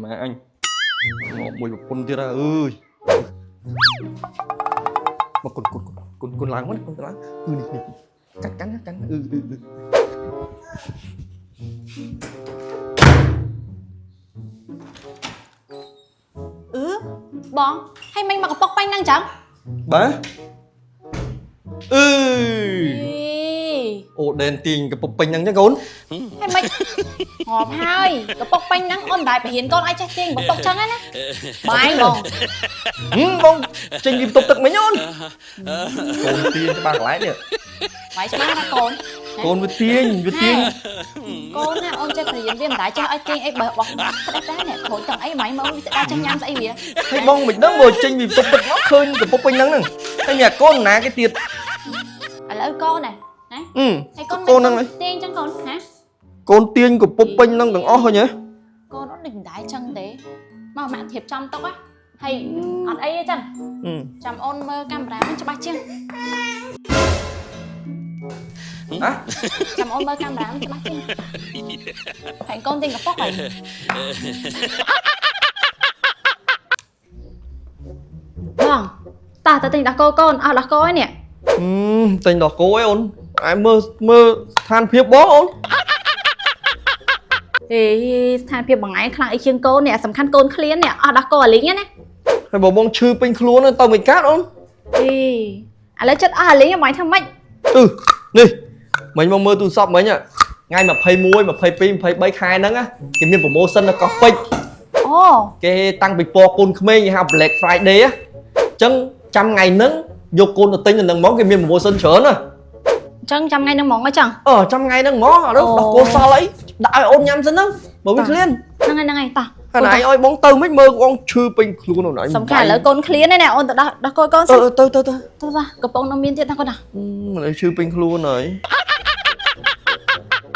ម៉ែអញងាប់មួយប្រពន្ធទៀតហើយអើយមកគុនគុនគុនគុនឡើងមកគុនឡើងអឺនេះនេះកាន់កាន់កាន់អឺអឺអឺ អឺបងហើយមិញមកកប៉ុកបាញ់ហ្នឹងចឹង បាទអឺ អេ អូដេនទាញកពុកពេញហ្នឹងចឹងកូន ហើយមិញងាប់ហើយកប៉ុកបាញ់ហ្នឹងអូនមិនដែលបរៀនកូនឲ្យចេះទាញកប៉ុកចឹងណាបាយបង ហឹមបងចេញពីបន្ទប់ទឹកមិញអូនកូនទាញច្បាស់កន្លែងនេះ បាយច្បាស់ណាកូន កូនវាទាញវាទាញ កូនណាអូនចេះបរៀនវាមិនដែលចេះឲ្យទាញអីបើបោះផ្ដេសដែរនេះក្រូចទាំងអីម៉ៃមកវាស្ដាចេះញ៉ាំស្អីវា ហើយបងមិនដឹងបើចេញពីបន្ទប់ទឹកមកឃើញកពុកពេញហ្នឹងហ្នឹងហើយមានអាកូនណាគេទៀត ឥឡូវកូនណាណា អឺ ហើយកូនក ូនហ្នឹងឯង ទាញចឹងកូនណា កូនទាញកពុកពេញហ្នឹងទាំងអស់ឃើញទេ កូនអូនដូចមិនដែលចឹងទេមកម៉ាក់ធៀបចំទុកហ៎ហើយអត់អីទេចឹង អឺ ចាំអូនមើលកាមេរ៉ាវិញច្បាស់ជាង ហ៎ ចាំអូនមើលកាមេរ៉ាវិញច្បាស់ជាងហើយកូនទាញកប៉ុកហើយបងតោះទៅទិញដោះគោកូនអស់ដោះគោហើយនេះ អឺទិញដោះគោឯអូនឯងមើលមើលស្ថានភាពបងអូន ហេស្ថានភាពបងឯងខ្លាំងអីជាងកូននេះសំខាន់កូនឃ្លាននេះអស់ដោះគោអាលីងណា ហើយបើបងឈឺពេញខ្លួនទៅមិនកាត់អូន អេឥឡូវចិត្តអស់អាលីងបងឯងធ្វើម៉េច អឺនេះមិញមកមើលទូរស័ព្ទមិញហ៎ថ្ងៃ21 22 23ខែហ្នឹងណាគេមាន promotion នៅកោះពេជ្រ អូ គេតាំងពីពណ៌កូនក្មេងគេហៅ Black Friday ហ៎អញ្ចឹងចាំថ្ងៃហ្នឹងយកកូនទៅទិញនៅហ្នឹងហ្មងគេមាន promotion ច្រើនណា អញ្ចឹងចាំថ្ងៃហ្នឹងហ្មងអញ្ចឹង អឺចាំថ្ងៃហ្នឹងហ្មងអត់ដល់គោសល់អីដាក់ឲ្យអូនញ៉ាំសិនហ្នឹងបើវាឃ្លាន ហ្នឹងហើយហ្នឹងហើយតោះ ហើយណៃឲ្យបងទៅមិនមើលបងឈឺពេញខ្លួនអូនឯង សំខាន់ឥឡូវកូនឃ្លានហើយណាអូនទៅដោះដោះគោកូន ទៅ សិន ទៅទៅទៅ ទៅទៅកំប៉ុងនៅមានទៀតណាកូនណា មិនឲ្យឈឺពេញខ្លួនហើយ